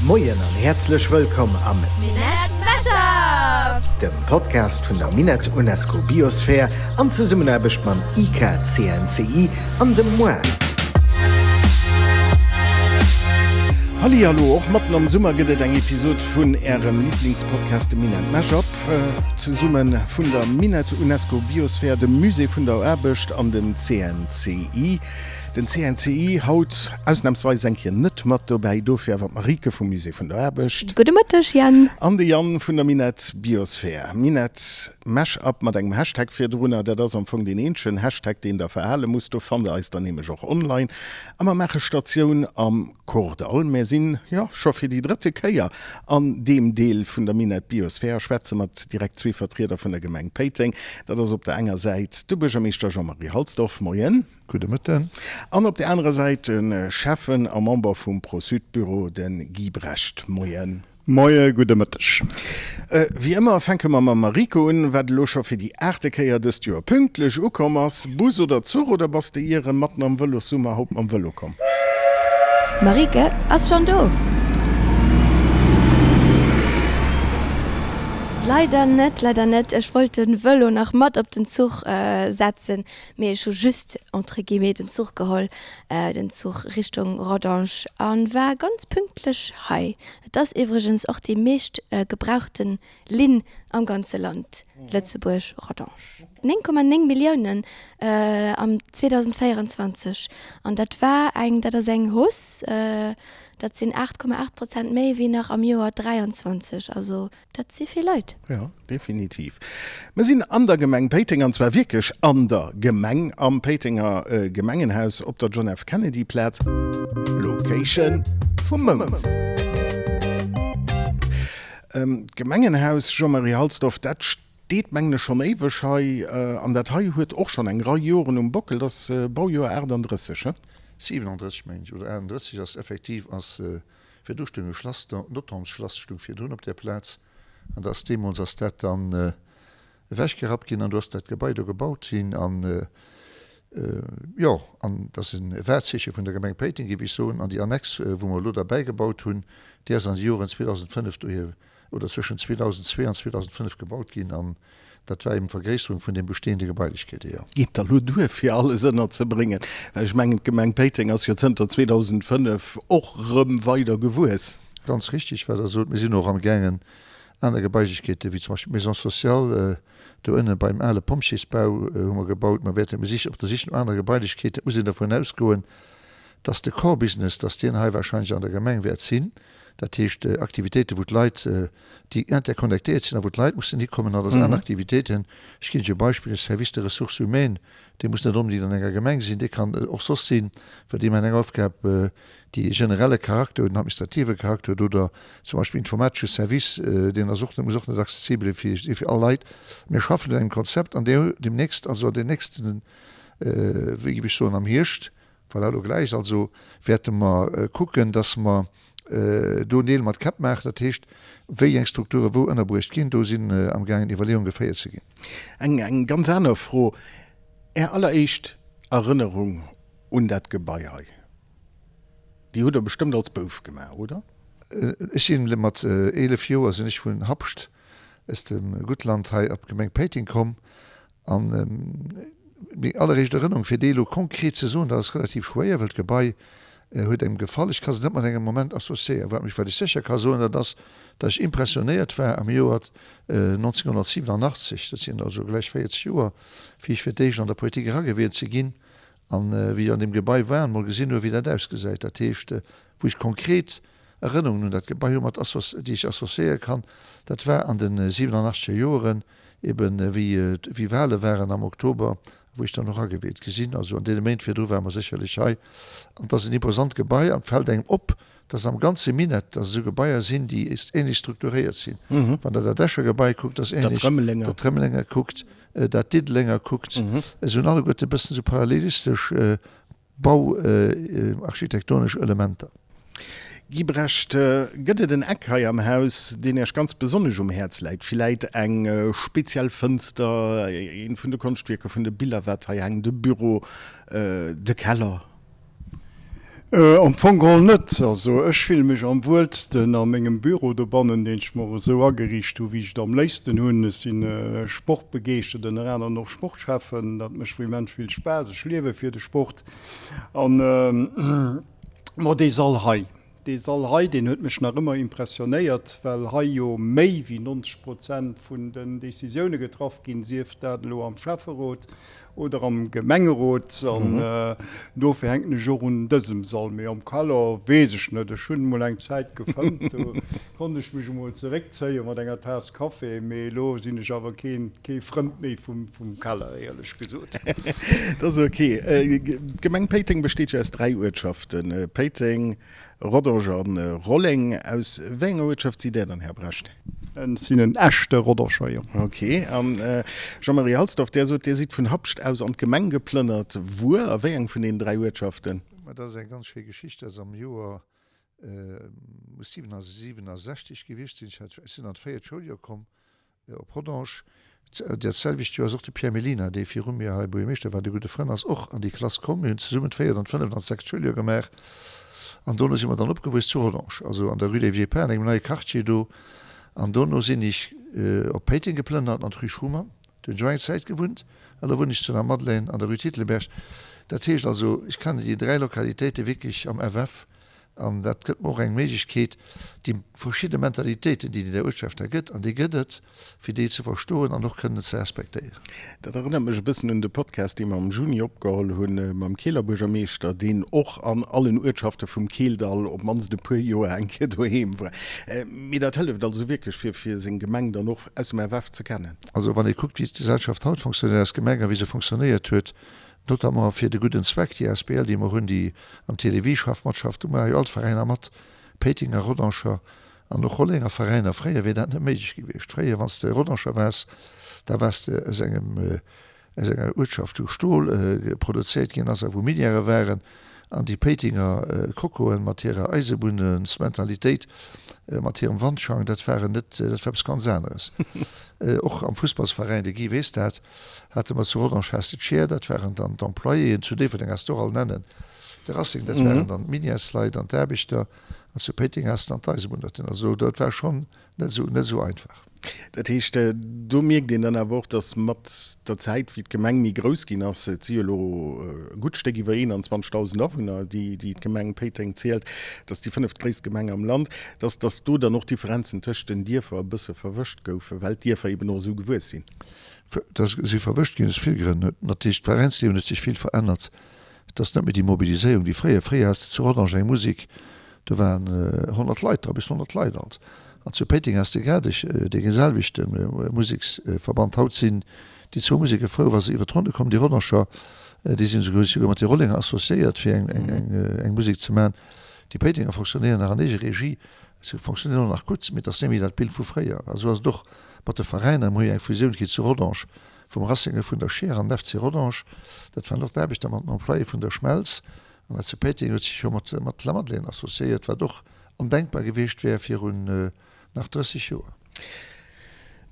Moien an häerzlech wëllkomm am Minett Mashup! Dem Podcast vun der Minett UNESCO Biosphere an Zesummenaarbecht mam IKCNCI an dem moi. Hallihallo, och matten am Summer gëtt et eng Episod vun Ärem Liblingspodcast, dem Minett Mashup. Zesumme vun der Minett UNESCO Biosphere, dem Musée vun der Aarbecht an dem CNCI. Den CNCI haut ausnamsweis eng Kéier net mat dobäi, dofir awer d'Marieke vum Musée vun der Aarbecht. Gudde Mëtteg Yann. An de Yann vun der Minett Biosphere. Minett Mashup mat engem Hashtag virdrunner, dat ass am Fong deen eenzegen Hashtag deen der verhale musst. Do fannt der eis dann nämlech och online. A mer maache Statioun am Kordall. Mär sinn, jo, scho fir déi drëtte Kéier an deem Deel vun der Minett Biosphere a schwätze mat direkt zwee Vertrieder vun der Gemeng Péiteng. Dat ass op der enger Säit de Buergermeeschter Jean-Marie Halsdorf. Moien. Gudde Mëtten. An op där anerer Säit de Schäffen a Member vum Pro-Sud-Büro, de Guy Brecht. Moien. Moie, gudde Mëtteg. Wéi ëmmer fänke mer mam Mariko un, wat elo scho fir déi aachte Kéier dëst Joer pünktlech ukomm ass. Bus oder Zuch, oder bass de ier erëm matten am Vëlossummer haut mam Vëlo komm? D'Marike ass schonn do! Leider net, leider net. Ech wollt de Vëlo nach mat op den Zuch setzen, mee ech hu just entre guillemets den Zuch geholl, den Zuch Richtung Rodange a war ganz pünktlech hei. Et ass iwwregens och déi meescht gebrauchte Linn am ganze Land, Lëtzebuerg, Rodange. 9,9 Milliounen am 2024 an dat war eng, dat ass eng Hausse, dat sinn 8,8 Prozent méi wéi nach am Joer 23. Also Dat si vill Leit. Jo, definitiv. Mir sinn an der Gemeng Péiteng, an zwar wierklech an der Gemeng, am Péitenger Gemengenhaus op der John F. Kennedy Plaz. Location vum Mount. D'Gemengenhaus Jean-Marie Halsdorf, dat steet mengen ech schonn éiweg hei, an dat hei huet och schonn eng Rei Joren um Bockel. Dat ass Baujoer 38, he? 37 mengen ech, oder 38 ass effektiv ass Virdu stoung e Schlass, d'Nothornsschlass stoung virdrun op där Plaz, an da ass deemools ass dat dann ewechgerappt ginn an do ass dat Gebai do gebaut ginn an, jo, an dat ass e Wahrzeeche vun der Gemeng Péiteng, géif ech soen. An déi Annex, wou mer elo derbäi gebaut hunn, déi ass an de Joren 2005 dohier oder zwëschen 2002 an 2005 gebaut ginn an dat war eben d'Vergréisserung vun deem bestehende Gebailechkeete, jo. Geet da lo duer fir alles ënnerzebréngen? Well ech mengen, d'Gemeng Péiteng ass jo zënter 2005 och rëm weider gewuess. Ganz richtig, wat Der sot. Mir sinn och amgaangen, aner Gebailechkeete wéi zum Beispill d'Maison sociale do ënne beim ale Pompjeesbau hu mer gebaut. Mer wäerten, mir si op der Sich no anere Gebailechkeeten. Et muss een dervun ausgoen, dass de Core Business, dass deen hei wahrscheinlech an der Gemeng wäert sinn. Dat heescht Aktivitéiten, wou d'Leit, déi interconnectéiert sinn a wou d'Leit mussen hikommen, an dat ass aner Aktivitéiten. Ech ginn lech e Beispill, e Service de ressources humaines, dee muss net onbedéngt an enger Gemeng sinn, dee kann och soss sinn, well dee mat eng Aufgab, déi e generelle Charakter huet, en administrative Charakter huet, oder zum Beispill informatesche Service, deen ass och net, muss och net accessibel si fir all Leit. Mir schaffen un engem Konzept, an deem deemnächst, also an den nächsten, wéi géif ech soen, am Hierscht, Voilà, elo gläich also wäerte mer kucken, dass mer do Neel mat Käpp maachen. Dat heescht, wéi eng Strukture wou ënnerbruecht ginn, do sinn amgaangen Iwwerleeunge geféiert ze ginn. Eng ganz aner Fro, Är alleréischt Erënnerung un dat Gebai hei, déi hutt Der bestëmmt als Bouf gemaach, oder? Ech si mat 11 Joer sinn ech vun Habscht aus dem Guttland hei op d'Gemeng Péiteng komm An meng alleréischt Erënnerung, fir déi elo konkret ze soen, dat ass relativ schwéier, well d'Gebai huet engem gefall. Ech ka se net mat engem Moment associéieren. Wat mech, wat ech sécher ka soen, dat ass, datt ech impressionéiert war am Joer 1987, dat sinn also gläich 40 Joer, wéi ech fir d'éischt an der Politik eragewielt si ginn an wéi ech an deem Gebai war an emol gesinn hu wéi dat ausgesäit. Dat heescht, wou ech konkret Erënnerungen un dat Gebai hu mat déi ech associéiere kann, dat war an de 87er Joeren, Eben wéi wéi Wale waren am Oktober, wou ech dann och agewielt gi sinn. Also an deene Méint virdru ware mer sécherlech hei. An et ass en imposant Gebai an et fält engem op, dass am ganze Minett, dass esou Gebaier sinn, déi ähnlech strukturéiert sinn. Wann Der dat Escher Gebai kuckt, ass ähnlech, dat Rëmelenger kuckt, dat Diddelenger kuckt, se hunn alleguerte e bëssen esou parallelistesch Bauarchitektonesch Elementer. Guy Brecht, Gëtt et en Eck hei am Haus, deen Iech ganz besonnesch um Häerz läit? Villäit eng speziell Fënster, eent vun de Konschtwierker, vun de Biller wat hei hänkt, e Büro, de Keller? Am Fong geholl net. Also ech fille mech am wuelsten a mengem Büro dobannen, deen ech mer esou ageriicht hu wéi ech et am léifsten hunn. Ech si sportbegeeschtert, ënner anerem och Sportschäffen. Dat mécht mir immens vill Spaass. Ech liewe fir de Sport. An ma dee Sall hei, dee Sall hei, deen huet mech nach ëmmer impressionéiert, well hei jo méi wéi 90 Prozent vun den Decisioune getraff ginn, sief dat elo am Schäfferot Oder am Gemengerot. An dofir hänken ech och un dësem Sall. Mee am Keller weess ech net. Ech hunn emol eng Zäit gefëmmt, do konnt ech mech emol zeréckzéie mat enger Taass Café. Mee elo sinn ech awer keen, kee Frënd méi vum, vum Keller, éierlech gesot. Dat ass ok. D'Gemeng Péiteng besteet jo aus 3 Uertschaften, Péiteng, Rodange an Rolleng. Aus wéi enger Uertschaft sidd Där dann, Här Brecht? Ech sinn en echte Rodanger, jo. Ok. An Jean-Marie Halsdorf, Där sot, Dir sidd vun Habscht aus an d'Gemeng geplënnert. Wuer? A wéi eng vun deenen 3 Uertschaften? Ma dat ass eng ganz schéi Geschicht. Dat ass am Joer, muss 67 gewiescht sinn. Ech sinn an d'véiert Schouljoer komm Op Rodange. Dat selwecht Joer ass och de Pierre Mellina, dee viru mir hei Buergermeeschter war, de gudde Frënn, ass och an déi Klass komm. Mir hunn zesummen d'véiert an d'fënneft an d'sechst Schouljoer gemaach. An dono si mer dann opgewuess zu Rodange, also an der Rue des Vieux Pins, an engem neie Quartier do. An dono sinn ech op Péiteng geplënnert, an d'Rue Schuman. Do hunn ech och eng Zäit gewunnt. An elo wunnen ech zu der Madeleine an der Rue Titelberg. Dat heescht also, ech kennen déi 3 Lokalitéite wierklech am FF. An dat gëtt mer och eng Méiglechkeet, déi verschidde Mentalitéiten, déi et an där Uertschaft da gëtt, an déi gëtt et, fir déi ze verstoen an och kënnen ze respektéieren. Dat erënnert mech e bëssen un de Podcast, dee mer am Juni opgeholl hunn mam Keeler Buergermeeschter, deen och an allen Uertschafte vum Keeldall op d'mannst e puer Joer eng Kéier doheem war. Mee dat hëlleft also wierklech, fir fir seng Gemeng dann och aus dem FF ze kennen. Also wann ee kuckt, wéi d'Gesellschaft haut fonctionnéiert als Gemeng a wéi se fonctionnéiert huet, Notamment fir de gudden Zweck, déi asbl, déi mer hunn, déi am Télévie-Schaff matschafft, do maache jo all d'Veräiner mat, Péitenger, Rodanger an och Rollenger Veräiner. Fréier wier dat net méiglech gewiescht. Fréier, wann s de Rodanger waars, da waars de aus engem, aus enger Uertschaft, wou Stol produzéiert ginn ass a wou Minièrë waren. An déi Péitenger Cocoen mat hirer Eisebunnsmentalitéit, mat hirem Wandschang, dat waren net, dat war eppes ganz aneres. Och am Fussballsveräin, de Guy weess dat, hate mer zu Rodange has de d'Schier, dat waren dann d'Employéen, zu Déifferdeng has de och all nennen de Racing, dat waren dann d'Minièresleit an d'Aarbechter, an zu Péiteng has de dann d'Eisebunnerten. Also dat war schonn net esou, net esou einfach. Dat heescht, do mierkt een dann awer och, datt mat der Zäit, wéi d'Gemeng méi grouss ginn ass, et si jo elo e gutt Stéck iwwer 21.000 Awunner, déi d'Gemeng Péiteng zielt, et ass déi fënneftgréisst Gemeng am Land, datt datt do dann och d'Differenzen tëscht den Dierfer e bësse verwëscht goufen, well d'Dierfer eben och esou gewuess sinn. Dass si verwëscht ginn, aus vill Grënn. Natierlech, d'Veräinsliewen huet sech vill verännert. Et ass net méi déi Mobiliséierung, déi fréier. Fréier has de zu Rodange eng Musek, do waren 100 Leit dra, bis 100 Leit alt. An zu Péiteng has de grad dee selwechte Museksverband. Haut sinn déi zwou Museke frou, wa se iwwer d'Ronne kommen. Déi Rodanger, déi sinn esouguer mat de Rollenger associéiert, fir eng Musek ze maachen. Déi Péitenger fonctionnéieren nach an Eegeregie. Se fonctionnéieren och nach gutt, mee et ass net méi dat Bild vu fréier. A sou ass et och Mat de Veräiner, mir hu jo eng Fusioun kritt zu Rodange vum Racing a vun der Scheer an den FC Rodange. Dat waren och d'Aarbechter mat den Employéë vun der Schmelz. An dat zu Péiteng huet sech jo mat mat Lamadelaine associéiert, wat och ondenkbar gewiescht wär virun nach 30 Joer.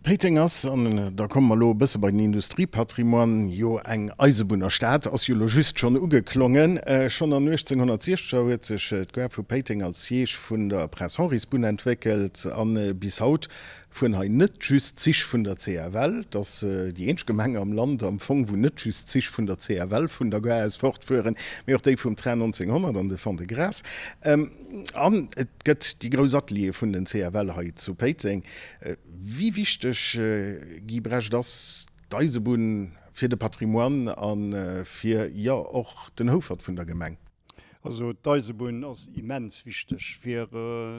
Péiteng ass, an da komme mer elo e bësse bei den Industriepatrimoine, jo eng Eisebunnerstad, ass jo elo just schonn ugeklongen. Schonn an 1860er huet sech d'Gare vu Péiteng als Siège vun der Prince-Henri-s-Bunn entwéckelt an bis haut Fueren hei net just Zich vun der CFL, et ass déi eenzeg Gemeng am Land am Fong, wou net just Zich vun der CFL vun der Gare aus fortfueren, mee och déi vum Train 1900 an de Fond-de-Gras. An et gëtt déi grouss Ateliere vun den CFL hei zu Péiteng. Wéi wichteg, Guy Brecht, ass d'Eisebunn fir de Patrimoine a fir, jo, och den Houfert vun der Gemeng? Also d'Eisebunn ass immens wichteg fir,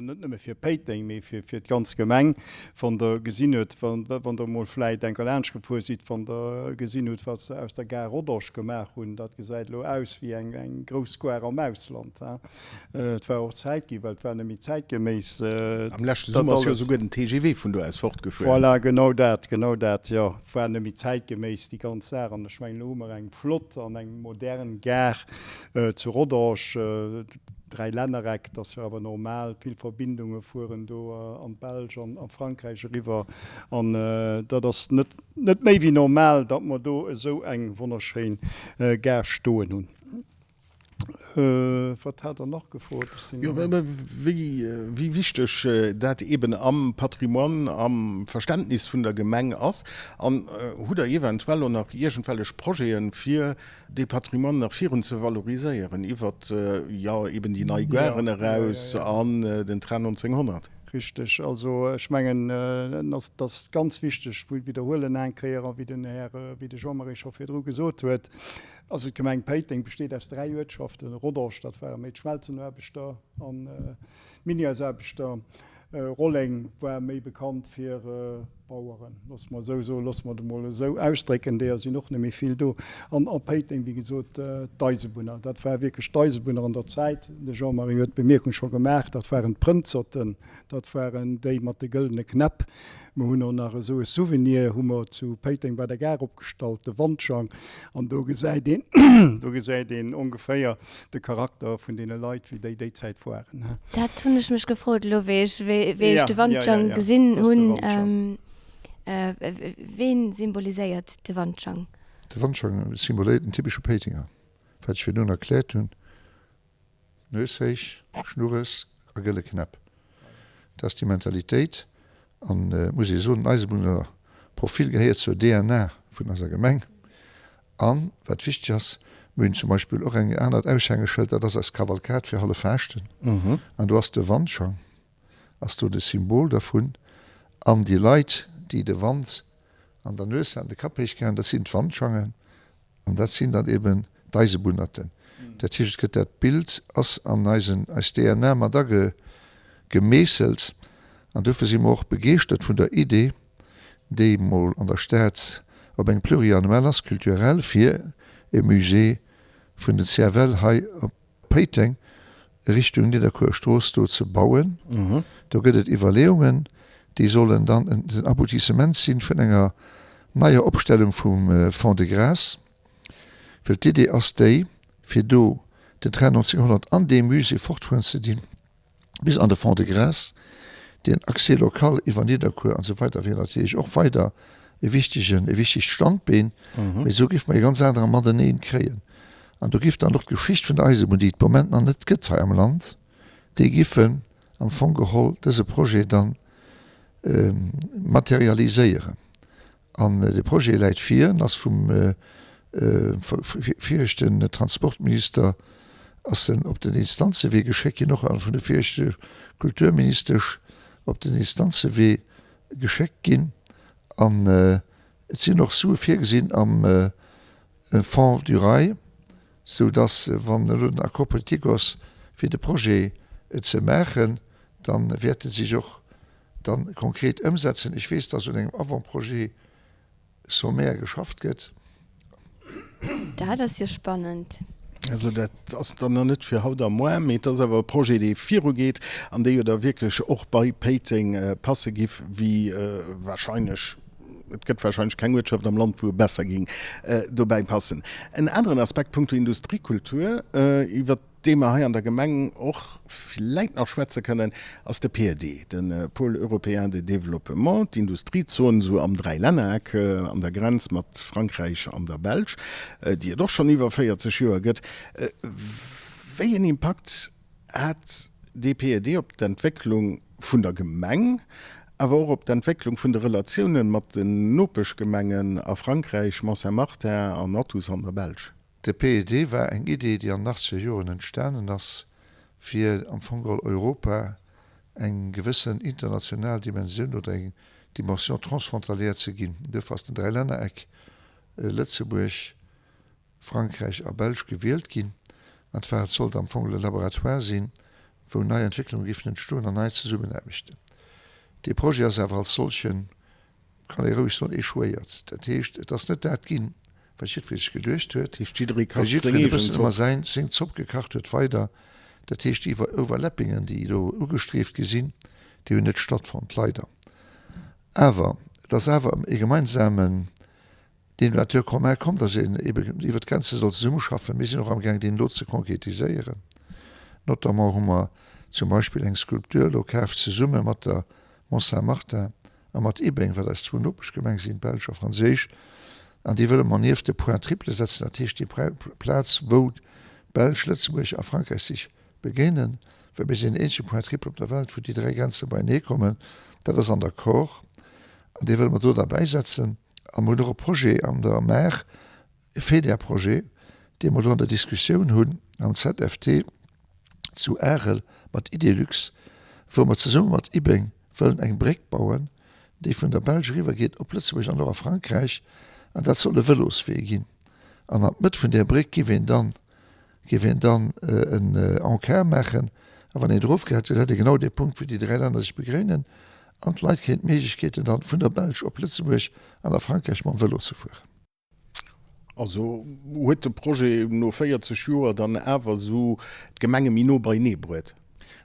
net nëmme fir Péiteng, mee fir d'ganz Gemeng. Wann Der gesinn hutt, wann Der emol vläicht enker laanscht gefuer sidd, wann Der gesinn hutt, wat se aus der Gare Rodange gemaach hunn, dat gesäit elo aus wéi eng grouss Gare am Ausland. Et war och Zäit ginn, well et war net méi zäitgeméiss. Am leschte Summer ass jo esouguer den TGV vun do aus fortgefuer. Voilà, genau dat, genau dat, jo. Et war net méi zäitgeméiss, déi ganz Saach. An ech mengen, elo hu mer eng flott an eng modern Gare Zu Rodange, Dräilännereck, dat ass jo awer normal, vill Verbindunge fueren do an d'Belsch an a Frankräich eriwwer. An dat ass net net méi wéi normal, datt mer do esou eng wonnerschéin Gare stoen hunn. Wat hat Der nach gefrot? Ech sinn. Jo, wéi, wéi wichteg dat eeben am Patrimoine, am Verständnis vun der Gemeng ass. An hutt Der eventuell och nach iergendwellech Projeten, fir dee Patrimoine nach virun ze valoriséieren, iwwert, jo, eeben déi nei Garen eraus an den Train 1900? Richteg. Also ech mengen, et ass ganz wichteg, ech widderhuelen eng Kéier, a wéi den Här, wéi de Jean-Marie scho virdru gesot huet, Also d'Gemeng Péiteng besteet aus 3 Uertschaften, Rodange, dat ware méi d'Schmelzenaarbechter an d'Minièrsaarbechter, Rolleng war méi bekannt fir d'Baueren, loosse mer esou soen, loosse mer et emol esou ausdrécken, deeër sinn och net méi vill do, an a Péiteng, wéi gesot, d'Eisebunner. Dat war wierklech d'Eisebunner an der Zäit, de Jean-Marie huet d'Bemierkung scho gemaach, dat waren d'Prënzerten, Dat waren déi mat de gëllene Knäpp. Mer hunn och nach esou e Souvenir hu mer zu Péiteng bei der Gare opgestallt, de Wandschang. An do gesäit een, do gesäit een ongeféier de Charakter vun deene Leit, wéi déi déi Zäit waren. Dat hunn ech mech gefrot elo, wéi ech, wéi ech de Wandschang gesinn hunn. Ween symboliséiert de Wandschang? De Wandschang symboléiert den typesche Péitenger, wat ech virdrun erkläert hunn. Nues héich, Schnurres a gëlle Knäpp. Dat ass déi Mentalitéit. An et muss ee soen, den Eisebunnerprofil gehéiert zur DNA vun eiser Gemeng. An, wat wichteg ass, mir hunn zum Beispill och eng anert Aushängeschëld, dat ass eis Kavalkad fir Halleffaaschten. An do ass de Wandschang ass do de Symbol dervun. An déi Leit, déi de Wand an der Nues haten, de Kapp héich gehalen, dat sinn d'Wandschangen. An dat sinn dann eben d'Eisebunnerten. Dat heescht, et gëtt dat Bild ass an eisen, eis DNA mat agemeesselt. An dofir si mer och begeeschtert vun der Idee, déi mol an der Stad op eng Pluriannuelle ass, culturelle, fir e Musée vun den CFL hei op Péiteng Richtung Nidderkuer Strooss do ze bauen. Do gëtt et Iwwerleeungen, déi sollen dann den Aboutissement sinn vun enger neier Opstellung vum Fonds de Grâce, well d'Idee ass déi, fir do den Train 1900 an dee Musée fortfueren ze dinn bis an de Fonds de Grâce. Deen Accès local iwwer Nidderkuer an esou weider wier natierlech och weider e wichtegen, e wichtegt Standbeen, mee esou géife mer e ganz anere Mateneen kréien. An do giff dann och d'Geschicht vun der Eisebunn, déi et de Moment nach net gëtt hei am Land, déi giffen am Fong geholl dëse Projet dann materialiséieren. An de Projet läit vir en ass vum viregten Transportminister ass en op den Instanzewee geschéckt ginn, och vun der viregte Kulturministesch op den Instanzewee geschéckt ginn. An et sinn och Sue virgesinn am Fonds du Rail, sou dass, wann elo den Accord politique ass, fir de Projet ze maachen, da wäert e sech och dann konkret ëmsetzen. Ech weess, dass un engem Avant-projet sommaire geschafft gëtt. Dat ass jo spannend. Also dat ass dann nach net fir haut a moar, mee et ass awer e Projet, dee virugeet an dee jo da wierklech och bei Péiteng passe giff, wéi wahrscheinlech, et gëtt wahrscheinlech keng Uertschaft am Land, wou e besser géing dobäi passen. En aneren Aspekt punkto Industriekultur, iwwert dee mer hei an der Gemeng och vläit nach schwätze kënnen, ass de PED, de Pôle européen de développement, d'Industriezon esou am Dräilännereck an der Grenz mat Frankräich an der Belsch, déi et och schonn iwwer 40 Joer gëtt. Wéi en Impakt hat dee PED op d'Entwécklung vun der Gemeng, awer och op d'Entwécklung vun de Relatiounen mat den Nopeschgemengen a Frankräich, Mont-Saint-Martin an Athus an der Belsch? De PED war eng Idee, déi an den achtzeger Joren entstanen ass, fir am Fong geholl Europa eng gewëssen international Dimensioun oder eng Dimension transfrontalière ze ginn. Duerfir ass den Dräilännereck Lëtzebuerg, Frankräich a Belsch gewielt ginn. An zwar et sollt am Fong e Laboratoire sinn, wou nei Entwécklunge géifen entstoen an nei Zesummenaarbechten. Dee Projet ass awer als solchen kann ee roueg soen, échouéiert. Dat heescht, et ass net dat ginn, wat jiddweree sech geduecht huet, well jiddwereen e bëssen ëmmer säin, seng Zopp gekacht huet weider. Dat heescht, déi Overlappingen, déi do ugestriift gi sinn, déi hunn net stattfonnt, leider. Awer et ass awer e gemeinsamen Dénominateur commun komm, dass een eben iwwert d'Grenze soll zesummeschaffen. Mir sinn och amgaang, deen elo ze konkretiséieren. Notamment hu mer zum Beispill eng Skulptur elo kaf zesumme mat der Mont-Saint-Martin a mat Ibeng, wat eis zwou Nopeschgemeng sinn, belsch a franséisch, an déi wëlle mer nieft de Point triple setzen, dat heescht déi Plaz, wou. Belsch, Lëtzebuerg a Frankräich sech begéinen, well mir sinn den eenzege Point triple op der Welt, wou déi 3 Grenze beienee kommen. Dat ass an der Kor an dee wëlle mer do derbäisetzen. A mer hunn och e Projet an der Maach, e FEDER-Projet, dee mer elo an der Diskussioun hunn am ZFT zu Arel mat Idelux, wou mer zesumme mat Ibeng wëllen eng Bréck bauen, déi vun der Belsch eriwwer geet op Lëtzebuerg an och a Frankräich, an dat soll e Vëloswee ginn. An an d'Mëtt vun där Bréck giff een dann, giff een dann en Encart maachen, a wann een erofgeet, dann hätt ee genau dee Punkt, wou déi 3 Länner sech begréinen, an d'Leit kréien d'Méiglechkeeten dann vun der Belsch op Lëtzebuerg an a Frankräich mam Vëlo ze fueren. Also huet de Projet no 40 Joer dann awer esou d'Gemenge méi no beienee bruet?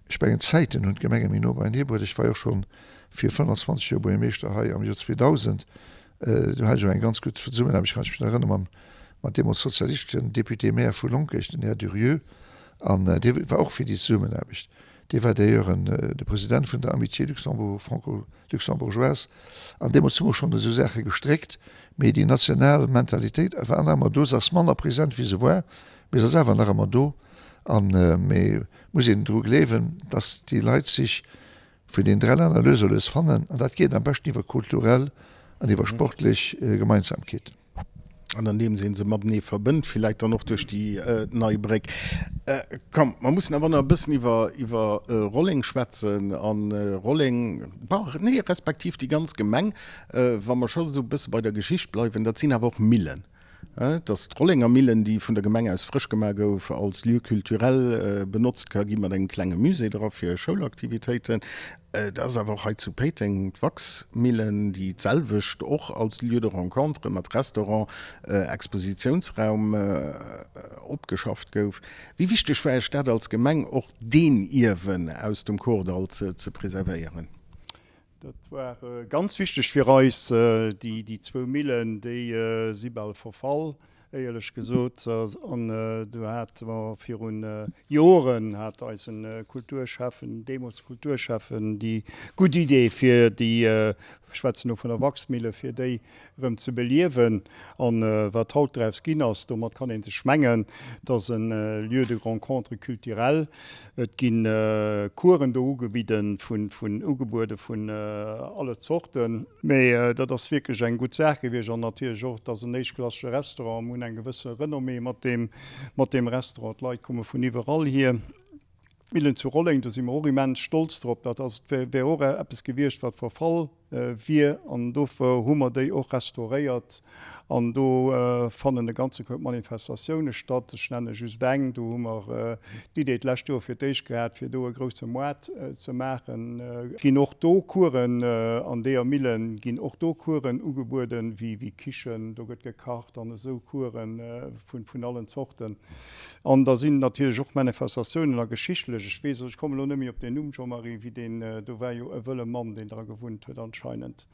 Ech mengen, d'Zäiten hunn d'Gemenge méi no beienee bruet. Ech war jo och scho vir 25 Joer Buergermeeschter hei am Joer 2000. Do hat ech och eng ganz gutt Zesummenaarbecht, kann ech mech nach erënneren, mam mat deemools sozialisteschen Député-maire vu Lonkech, den Här Durieux. An dee war och fir déi Zesummenaarbecht. Dee war d'ailleurs de President vun der Amitié luxembourg-franco-luxembourgeoise. An deemools hu mer schonn esou Saache gestréckt. Mee déi national Mentalitéit war nach ëmmer do. Se ass manner present, wéi se war, mee se ass awer nach ëmmer do. An mee muss een dru gleewen, datt déi Leit sech vun deenen 3 Länner lues a lues fannen. An dat geet am beschten iwwer kulturell an iwwer sportlech Gemeinsamkeeten. An andeems ee se matenee verbënnt, villäit dann och duerch déi nei Bréck. Komm, mer mussen awer nach e bëssen iwwer, iwwer Rolleng schwätzen. A Rolleng, bon, nee, respektiv déi ganz Gemeng, wa mer scho esou e bësse bei der Geschicht bleiwen, dat sinn awer och Millen. Et ass d'Rollenger Millen, déi vun der Gemeng aus frësch gemaach gouf, als Lieu culturel benotzt ka gi mat engem klenge Musée dra fir Schoulaktivitéiten. Et ass awer och hei zu Péiteng d'Wachsmillen, déi d'selwecht och als Lieu de rencontre mat Restaurant, Expositiounsraum opgeschafft gouf. Wéi wichteg war Iech dat als Gemeng, och deen Ierwen aus dem Kordall ze preservéieren? Dat war ganz wichteg fir eis. Déi zwou Millen, déi si bal verfall, éierlech gesot. An do hate mer viru Joren, hat eise Kulturschäffen, deemools Kulturschäffen, déi gutt Idee fir déi, ech schwätzen elo vun der Wachsmille, fir déi erëm ze beliewen. An wat haut draus ginn ass, domat kann ee sech mengen, et ass e Lieu de rencontre culturel. Et gi Coursen do ugebidden, vun, ugebuede vun alle Zorten. Mee dat ass wierklech eng gutt Saach gewiescht. An natierlech och, et ass en éischtklassege Restaurant. Mir hunn eng gewësse Renommée mat deem, mat deem Restaurant. D'Leit komme vun iwwerall hier. D'Millen zu Rolleng, do si mer och immens stolz drop. Dat ass, wär och eppes gewiescht, wat verfall wier. An dofir hu mer déi och restauréiert. An do fannen e ganze Koup Manifestatioune statt. Ech nenne just eng, do hu mer d'Idee d'lescht Joer fir d'éischt gehat, fir do e grousse Moart ze maachen. Ginn och do Coursen, an deeër Mille ginn och do Coursen ugebueden, wéi Kichen, do gëtt gekacht an esou Coursen vun allen Zorten. An da sinn natierlech och Manifestatiounen a geschichtlech, ech weess, ech kommen elo net méi op deen Numm, Jean-Marie, wéi deen, do war jo e wëlle Mann, deen dra gewunnt huet anscheinend.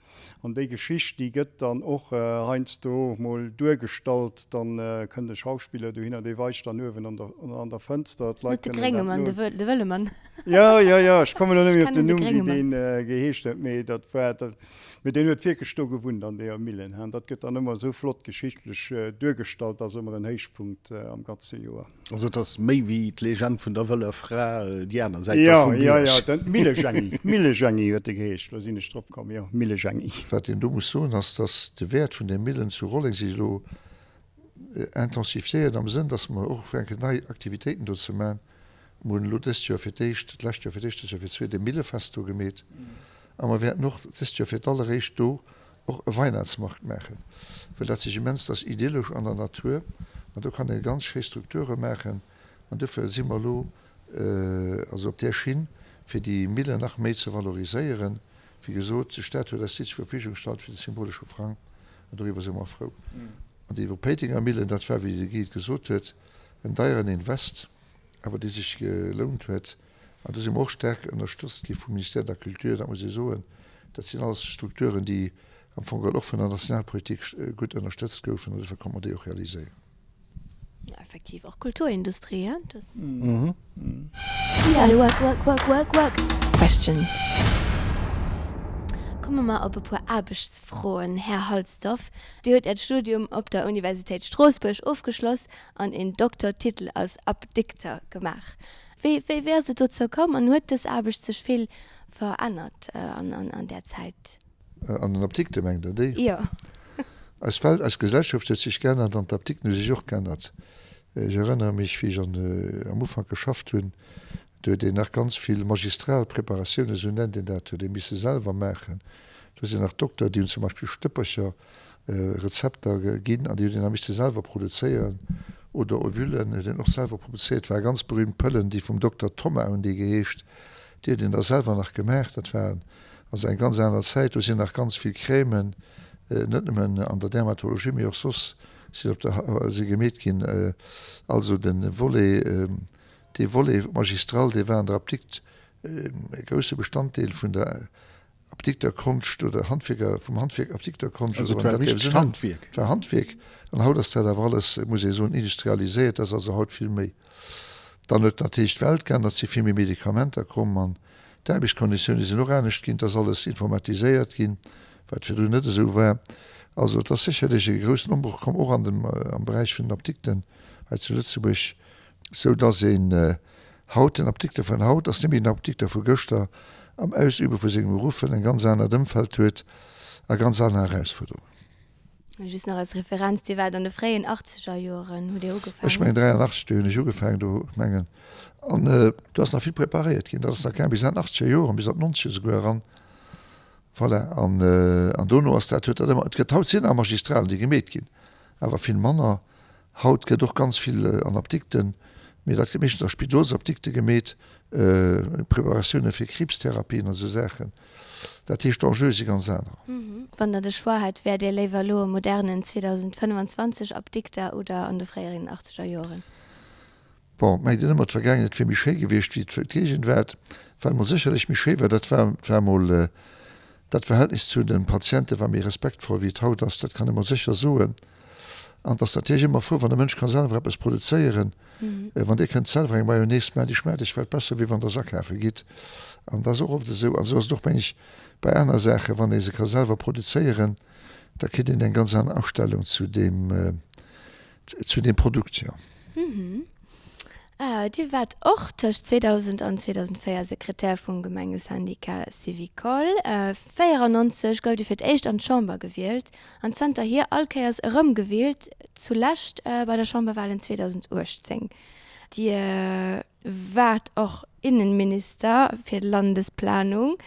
An déi Geschicht, déi gëtt dann och heiansdo mol duergestallt, dann kënnt e Schauspiller dohinner, dee weist dann uewen an der, an der Fënster, d'Leit kënnen dat no. Net de grénge Mann, de wëlle Mann. Jo, jo, jo, ech kommen elo net méi op den Numm, wéi deen geheescht huet, mee dat war, mee deen huet wierklech do gewunnt an deeër Millen. An dat gëtt dann ëmmer esou flott geschichtlech duergestallt, ass ëmmer en Héichpunkt am ganze Joer. Also et ass méi wéi d'Legend vun der wëller Fra, déi aner Säit da vum Bierg. Jo, jo, jo, d'Millejängi, d'Millejängi huet e geheescht, elo sinn ech drop komm, jo, Millejängi. Wat een do muss soen, ass, dass de Wäert vun där Millen zu Rolleng sech elo intensifiéiert am Sënn, dass mer och ufänken nei Aktivitéiten do ze maachen. Mer hunn elo dëst Joer fir d'éischt, d'lescht Joer fir d'éischt, dëst Joer fir d'zweet e Millefest do gemeet. A mer wäerten och dëst Joer fir d'alleréischt do och e Weihnachtsmarkt maachen, well dat sech immens, dat ass idyllesch an der Natur an do kann ee ganz schéi Strukture maachen. An dofir si mer elo also op där Schinn, fir déi Millen nach méi ze valoriséieren. Wéi gesot, de Staat huet eis déi zur Verfügung gestallt fir de symbolesche Frang an doriwwer si mer frou. An déi Péitenger Millen, dat war, wéi de Guy et gesot huet, en deieren Invest. awer déi sech gelount huet. An do si mer och staark ënnerstëtzt gi vum Ministère de la Culture, dat muss ee soen. Dat sinn alles Strukturen, déi am Fong geholl och vun der Nationalpolitik gutt ënnerstëtzt goufen an dofir konnte mer déi och realiséieren. Jo, effektiv, och Kulturindustrie, hein, dat. Work, work, work, work, work. Question. Komme mer op e puer Aarbechtsfroen, Här Halsdorf. Dir hutt Äert Studium op der Universitéit Stroossbuerg ofgeschloss an een Doktortitel als Apdikter gemaach. Wéi wéi ass et dozou komm an huet dës Aarbecht sech vill verännert an där Zäit? An den Apdikte mengt Der déi? Jo. Eis Welt, eis Gesellschaft huet sech geännert an d'Apdikten hu sech och geännert. Ech erënnere mech, wéi ech am Ufank geschafft hunn, do huet een nach ganz vill magistral Preparatiounen, esou nennt een dat, huet ee misse selwer maachen. Do sinn nach Dokter, déi hunn zum Beispill Stëppercher Rezepter ginn an déi huet een da misse selwer produzéieren oder Ovulen huet een och selwer produzéiert. War ganz berühmt Pëllen, déi vum Dokter Thoma hunn déi geheescht, déi huet een da selwer nach gemaach. Dat war also eng ganz aner Zäit. Do sinn nach ganz vill Crèmen, net nëmmen an der Dermatologie, mee och soss sinn op der si gemeet ginn. Also de Volet, dee Volet magistral, dee war an der Apdikt e grousse Bestanddeel vun der Apdikterkonscht oder Handwierker, vum Handwierk Apdikterkonscht. Also et war richtegt Handwierk. Et war Handwierk. An haut ass dat awer alles, muss ee soen, industrialiséiert. Dat ass also haut vill méi. Dann huet natierlech d'Welt geännert, et si vill méi Medikamenter komm an d'Aarbechtskonditioune sinn och anescht ginn. Et ass alles informatiséiert ginn, wat virdrun net esou war. Also et ass sécherlech e groussen Ombroch komm, och an dem, am Beräich vun den Apdikten hei zu Lëtzebuerg. Sou dass een haut, den Apdikter vun haut ass net méi den Apdikter vu gëschter, am Ausübe vu sengem Beruff, well en ganz anert Ëmfeld huet a ganz aner Erausfuerderungen. Just nach als Referenz, Dir waart an de fréien achtzeger Joeren, hutt Dir ugefaangen? Ech mengen 83, do hunn ech ugefaangen, do, ech mengen, an do ass nach vill preparéiert ginn, dat ass nach gaang bis an d'Achtzeger Joren, bis an d'Nonzeger esouguer eran. Voilà, an, an dono ass dat, huet dat ëmmer, et gëtt haut sinn nach Magistralen, déi gemeet ginn, awer vill manner. Haut gëtt och ganz vill an Apdikten, mee dat gëtt meeschtens a Spidolsapdikte gemeet, Preparatioune fir Kriibstherapien a sou Saachen. Dat heescht, d'Enjeue si ganz anerer. Wann Der de Choix hätt, wäert Dir léiwer elo e modernen 2025 Apdikter oder an de fréieren achtzeger Joren? Bon, mengt een ëmmer, d'Vergaangenheet wier méi schéi gewiescht wéi d'Gegenwaart. Wat emol sécherlech méi schéi war, dat war, war emol dat Verhältnis zu de Patiente war méi respektvoll wéi et haut ass. Dat kann ee mol sécher soen. An et ass natierlech ëmmer frou, wann e Mënsch ka selwer eppes produzéieren. Wann Dir kënnt selwer eng Mayonnaise maachen, déi schmaacht Iech vläicht besser wéi wann Der se akafe gitt. An dat ass och oft esou. An esou ass et och, meng ech, bei aner Saachen, wann ee se ka selwer produzéieren, da kritt een eng ganz aner Astellung zu deem, zu deem Produkt, jo. Dir waart och tëscht 2000 an 2004 Sekretär vum Gemengesyndicat Syvicol. 94 gouf Dir fir d'éischt an d'Chamber gewielt an zanterhier all Kéiers erëmgewielt, zulescht bei der Chamberwalen 2018. Dir waart och Innenminister fir Landesplanung.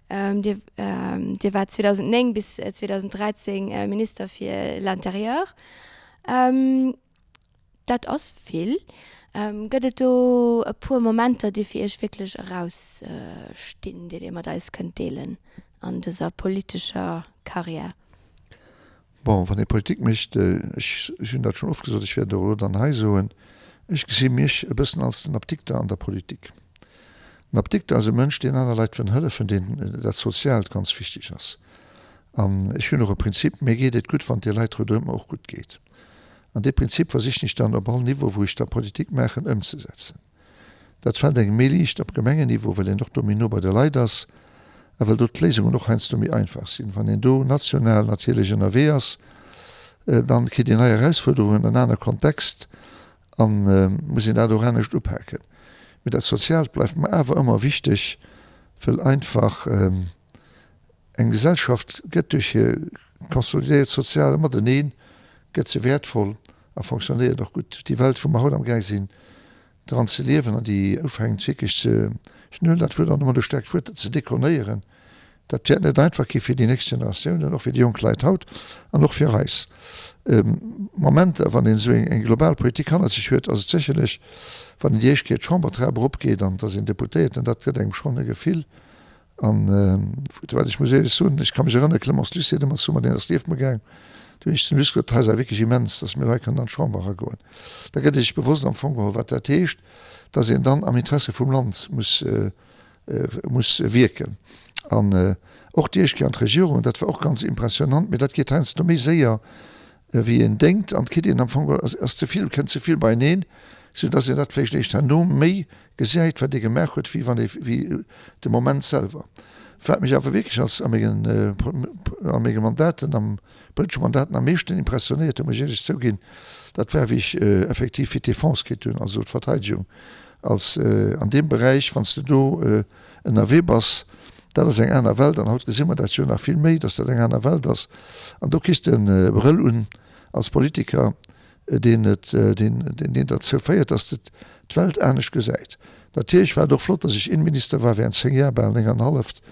Dir waart 2009 bis 2013 Minister fir l'Intérieur. Dat ass vill. Gëtt et do e puer Momenter, déi fir Iech wierklech erausstinn, déi Dir mat eis kënnt deelen an dëser politescher Karriär? Bon, wann ee Politik mécht, ech hunn dat schonn oft gesot, ech wäert et och elo dann hei soen, ech gesi mech e bëssen als den Apdikter an der Politik. Den Apdikter ass e Mënsch, deen aner Leit wëll hëllefen, deen dat Soziaalt ganz wichteg ass. An ech hunn och e Prinzip, Mir geet et gutt, wann et de Leit ronderëm mer och gutt geet. An dee Prinzip versichen ech dann op all Niveau, wou ech da Politik maachen, ëmzesetzen. Dat fält engem méi liicht op Gemengenniveau, well een och do méi no bei de Leit ass a well do d'Léisungen och heiansdo méi einfach sinn. Wann een do national natierlech ënnerwee ass, dann kritt een nei Erausfuerderungen, en aner Kontext a muss een dat och anescht upaken. Mee dat Soziaalt bleift mer awer ëmmer wichteg, well einfach, Eng Gesellschaft gëtt duerch hir konsolidéiert soziale Mateneen gëtt se wäertvoll a fonctionnéiert och gutt. Déi Welt wou mer haut amgaang sinn dran ze liewen an déi ufänkt wierklech ze, ech huelen dat Wuert an ëmmer e staarkt Wuert, ze dekonéieren, dat wäert net einfach gi fir déi nächst Generatiounen, och fir déi jonk Leit haut an och fir eis. Momenter wann een esou eng global Politik hannert sech huet, ass et sécherlech, wann een déi éischt Kéier d'Chambertrap eropgeet an et ass een Deputéierten, dat gëtt engem schonn e Gefill, An wat ech muss éierlech soen, ech ka mech erënneren, Clémence Lucet huet ëmmer zu mer, deen ass nieft mer gaang, do hunn ech zum Luc gesot, hei ass awer wierklech immens, datt mir hei kënnen an d'Chamber eragoen. Da gëtt ee sech bewosst am Fong geholl, wat dat heescht, datt een dann am Interesse vum Land muss, muss wierken. An och déi éischt Kéier an d'Regierung, dat war och ganz impressionnant, mee dat geet heiansdo méi séier, wéi een denkt, an et kritt een am Fong geholl, ass ze vill, kënnt ze vill beieneen, sou datt een dat vläicht éischt herno méi gesäit, wat ee gemaach huet, wéi wann ee, wéi de Moment selwer. Wat mech awer wierklech als a mengen, a menge Mandaten, am politesche Mandaten am meeschten impressionéiert huet, muss ech éierlech zouginn, dat war wéi ech effektiv fir d'Defense kritt hunn, also d'Verteidegung als an deem Beräich, wann s de do ënnerwee bass, dat ass eng aner Welt an haut gesi mer dat jo nach vill méi, datt dat eng aner Welt ass an do kriss de e Brëll un als Politiker, deen et, deen, deen derzou féiert, datt de d'Welt anescht gesäit. Natierlech war et och flott, datt ech Innenminister war während 10 Jar, bal 9 an e halleft.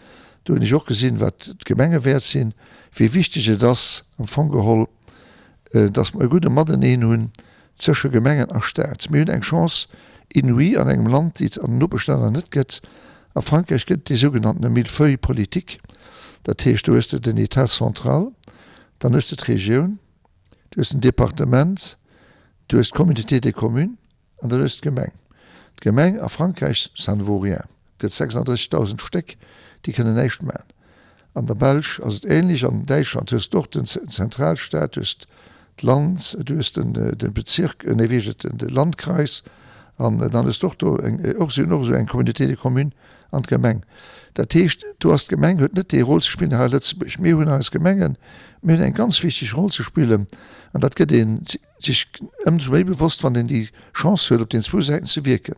Do hunn ech och gesinn, wat d'Gemenge wäert sinn, wéi wichteg et ass am Fong geholl, datt mer e gudde Mateneen hunn zwësche Gemengen a Staat. Mir hunn eng Chance inouïe an engem Land, déi et an den Nopeschlänner net gëtt. A Frankräich gëtt et déi sougenannten Millefeuille politique. Dat heescht, do hues de den État central, dann hues de d'Regioun, du hues den Departement, du hues d'Communauté des communes an dann hues d'Gemeng. D'Gemeng a Frankräich, ça ne vaut rien, gëtt 36.000 Stéck, déi kënnen näischt maachen. An der Belsch ass et ähnlech, an Däitschland hues de och den Zentralstaat, du hues d'Land, du hues de Bezirk, nee wéi heescht et, de Landkreis an dann hues de och do eng, och si hunn och esou eng Communauté de communes an d'Gemeng. Dat heescht, do ass d'Gemeng huet net déi Roll ze spillen hei a Lëtzebuerg. Mir hunn eis Gemengen, mir hunn eng ganz wichteg Roll ze spillen an dat gëtt ee sech ëmsou méi bewosst, wann een déi Chance huet, op den zwou Säiten ze wierken.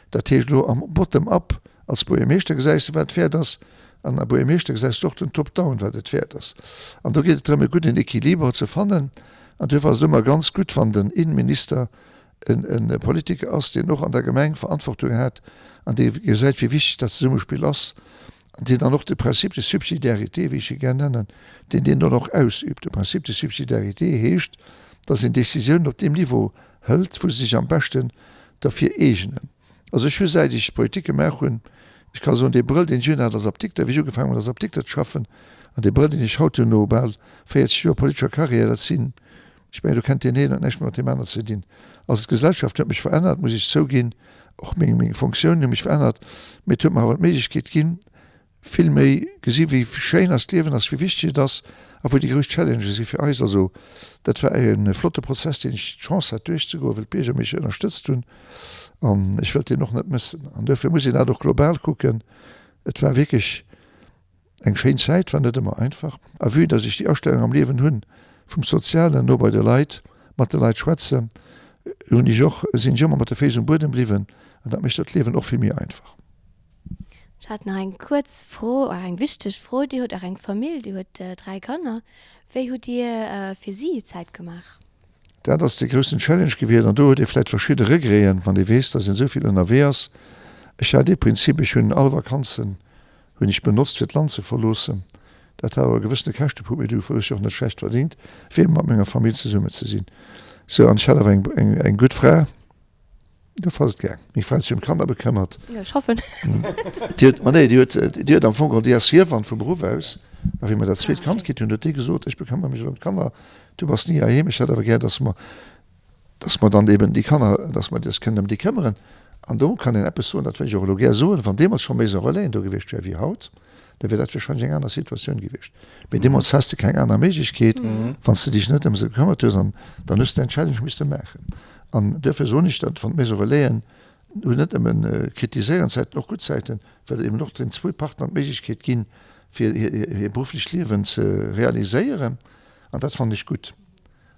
Dat heescht elo am Bottom-up als Buergermeeschter gesäis de, wat et wäert ass, an a Buergermeeschter gesäis de och den Top-down, wat et wäert ass. An do geet et drëm, e gudden Equilibre ze fannen. An duerfir ass et ëmmer ganz gutt, wann den Innenminister e Politiker ass, deen och an der Gemeng Verantwortung hat an dee gesäit, wéi wichteg dat Zesummespill ass an deen dann och de Principe de subsidiarité, wéi ech e gär nennen, deen deen dann och ausübt. De Principe de subsidiarité heescht, dass een Décisiounen op deem Niveau hëlt, wou se sech am beschten derfir eegenen. Also ech hu säit ech Politik gemaach hunn, ech ka soen, dee Brëll, deen ech unhat als Apdikter, wéi ech ugefaangen hunn als Apdikter ze schaffen, an dee Brëll, deen ech haut hunn no bal 40 Joer politescher Carrière, dat sinn, Ech mengen, do kennt deen een huet näischt méi mat deem aneren ze dinn. Also d'Gesellschaft huet mech verännert, muss ech zouginn, och meng, meng Fonctiounen hu mech verännert, mee et huet mer awer d'Méiglechkeet ginn, vill méi gesi wéi schéin eist Liewen ass, wéi wichteg et ass a wou déi grouss Challenges si fir eis. Also dat war e flotte Prozess, deen ech d'Chance hat duerchzegoen, well d'Bierger mech ënnerstëtzt hunn an ech wëllt deen och net mëssen. An duerfir muss een dat och global kucken. Et war wierklech Eng schéin Zäit, war net ëmmer einfach. A vue dass ech déi Astellung am Liewen hunn, vum Sozialen, no bei de Leit, mat de Leit schwätzen, hunn ech och, sinn ech ëmmer mat de Féiss um Buedem bliwwen an dat mécht dat Liewen och vill méi einfach. Ech hat nach eng kuerz Fro, oder eng wichteg Fro, Dir hutt och eng Famill, Dir hutt 3 Kanner. Wéi hutt Dir fir si Zäit gemaach? Dat ass dee groussen Challenge gewiescht an do huet ee vläicht verschidde Regreten, wann ee weess, dass een esou vill ënnerwee ass. Ech hat ee Prinzip, ech hunn all Vakanzen hunn ech benotzt fir d'Land ze verloossen. Dat hat awer e gewëssene Käschtepunkt, mee duerfir hu ech och net schlecht verdingt, fir ebe mat menger Famill zesummen ze sinn. Sou, an ech hat awer eng, eng, eng gutt Fra, duerfir ass et gaang. Meng Fra huet sech ëm d'Kanner bekëmmert. Jo, ech hoffen. Déi huet, ma nee, déi huet, déi huet am Fong geholl, déi ass Hiewann vu Beruff aus, a wéi mer dat zweet Kand kritt hunn, huet déi gesot, ech bekëmmere mech elo ëm d'Kanner, du bass ni heiheem, ech hätt awer gär, dass mer, dass mer dann eben déi Kanner, dass mer eis kënnen ëm déi këmmeren. An do kann een eppes soen, dat wëll ech och elo gär soen, Wann deemools scho Maison Relaisen do gewiescht wäre wéi haut, da wär dat wahrscheinlech eng aner Situatioun gewiescht. Mee deemools has de keng aner Méiglechkeet, wann s de dech net ëm se gekëmmert hues, an dann hues de däin Challenge misste maachen. An duerfir soen ech, datt wann d'Maison Relaisen hunn net nëmmen kritiséierend Säiten, och gutt Säiten, well eben och den zwou Partner d'Méiglechkeet ginn, fir hir berufflecht Liewen ze realiséieren. An dat fannen ech gutt.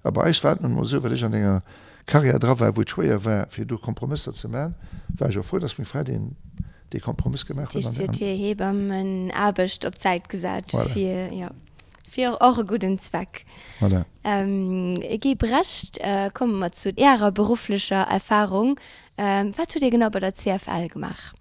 A bei eis war et nun emol esou, well ech an enger Carrière dra war, wou et schwéier war, fir do Kompromësser ze man, war ech och frou, dass meng Fra deen, dee Kompromëss gemaach huet. Dat heescht, si huet hir Hebammenaarbecht op d'Säit gesat fir, jo, fir och e gudden Zweck. Voilà. Guy Brecht, komme mer zu Ärer berufflecher Erfahrung. Wat hutt Dir genau bei der CFL gemaach?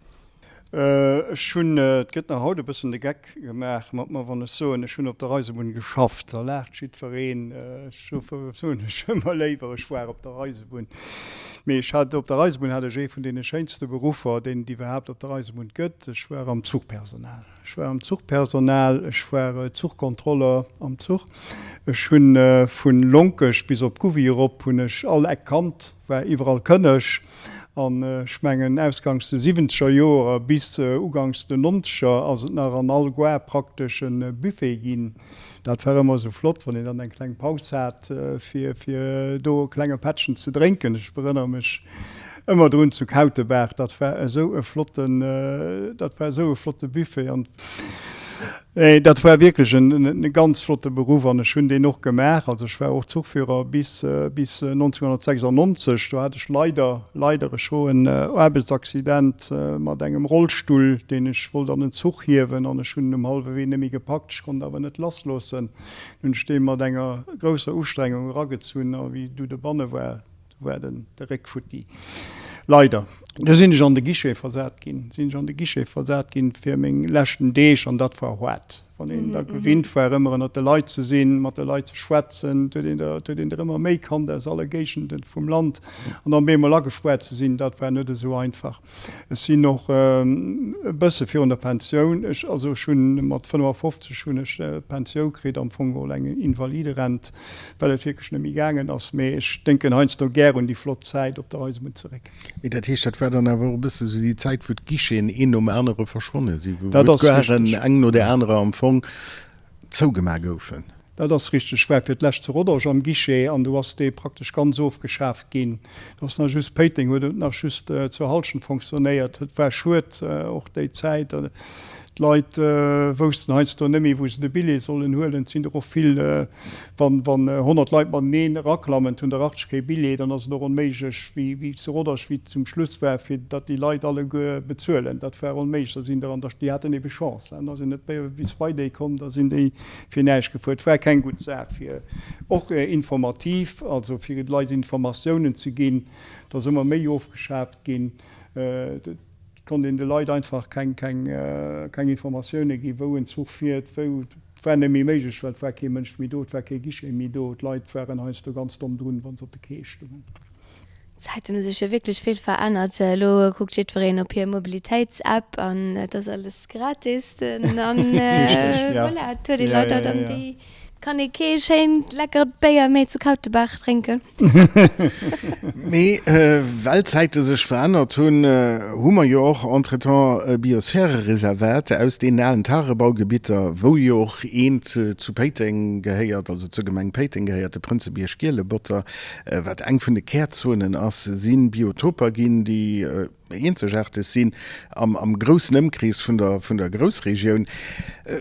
Ech hunn, et gëtt nach haut e bëssen de Geck gemaach mat mer, wann ech soen, ech hunn op der Eisebunn geschafft. Da laacht jiddwereen. Ech soen ech ëmmer léiwer, ech war op der Eisebunn. Mee ech hat, op der Eisebunn hat ech ee vun deene schéinste Beruffer, deen et iwwerhaapt op der Eisebunn gëtt, Ech war am Zuchpersonal. Ech war am Zuchpersonal, ech war Zuchkontroller am Zuch. Ech hu vu Lonkech bis op Gouvy erop hunn ech all Eck kannt, war iwwerall kënneg. An ech mengen ausgangs de siwwenzeger Joer bis ugangs den nonzeger ass et nach an all Gare praktesch e Buffet ginn. Dat war ëmmer esou flott, wann een dann eng kleng Paus hat, fir fir do e klenge Pättchen ze drénken. Ech erënnere mech ëmmer drun zu Kautebaach, dat war esou e flotten, dat war esou e flotte Buffet. An. Nee, dat war wierklech en ganz flotte Beruff an ech hunn deen och gemaach. Also ech war och Zuchführer bis bis 1996. Do hat ech leider, leider e schroen Aarbechtsaccident mat engem Rollstull, deen ech wollt an en Zuch hiewen an ech hunn en um hallwe Wee net méi gepackt. Ech konnt awer net lassloossen. Dunn hunn ech dee mat enger grousser Ustrengung eragezunn a wéi du dobanne war, Do war den de Réck futti. Leider. Du sinn ech an de Guichet versat ginn, sinn ech an de Guichet versat ginn fir meng leschten Deeg an dat war hoart. Wann een da gewinnt war ëmmer ënnert de Leit ze sinn, mat de Leit ze schwätzen, et huet een der, et huet een der ëmmer méi kannt aus alle Géigenden vum Land an dann bemol agespuart ze sinn, dat war net esou einfach. Ech sinn och e bësse virun der Pensioun, ech, also ech hunn mat 55 hunn ech d'Pensioun kritt, am Fong geholl eng Invaliderent, well et wierklech net méi gaangen ass. Mee ech denken heiansdo gär un déi flott Zäit op der Eisebunn zeréck. Mee dat heescht, dat war dann awer och e bësse sou déi Zäit, wou d'Guicheten een nom anere verschwonne sinn, wou d'Garen eng no där anerer am Fong zougemaach goufen. Dat ass richteg. Ech war fir d'lescht zu Rodange am Guichet an do ass dee praktesch ganz ofgeschaaft ginn. Do ass nach just Péiteng huet et nach just zur Halschent fonctionnéiert. Et war schued och déi Zäit. D'Leit woussten heiansdo net méi wou se de Billet sollen huelen. Et sinn der och vill, wann 100 Leit mateneen eraklammen, hunn der 80 kee Billet, dann ass et och onméiglech, wéi zu Rodange, wéi et zum Schluss war, fir datt déi Leit alleguer bezuelen. Dat war onméiglech. Da sinn der an der, déi haten ebe Chance, da sinn net bis bei déi komm, da sinn déi fir näischt gefuer. Et war keng gutt Saach fir och informativ, also fir de Leit Informatiounen ze ginn. Et ass ëmmer méi ofgeschaaft ginn. Et konnt een de Leit einfach keng, keng, keng Informatioune ginn, wou en Zuch fiert, wou. Et war net méi méiglech, well et war kee Mënsch méi do, et war kee Guichet méi do. D'Leit waren heiansdo ganz domm drun, wa se op de Quai stungen. D'Zäiten hu sech jo wierklech vill verännert. Elo kuckt jiddwereen op hir Mobilitéits-App an et ass alles gratis. An voilà, et huet ee leider dann déi, kann ee kee schéint leckert Béier méi zu Kautebaach drénken. Mee well d'Zäite sech verännert hunn, hu mer jo och entretemps e Biosphärereservat aus deenen alen Tagebaugebitter, wou jo och eent zu Péiteng gehéiert, also zur Gemeng Péiteng gehéiert, de Prënzebierg-Gielebotter. Wat eng vun de Kärzonen ass, si Biotoper ginn, déi eenzegaarteg sinn am groussen Ëmkrees vun der Groussregioun.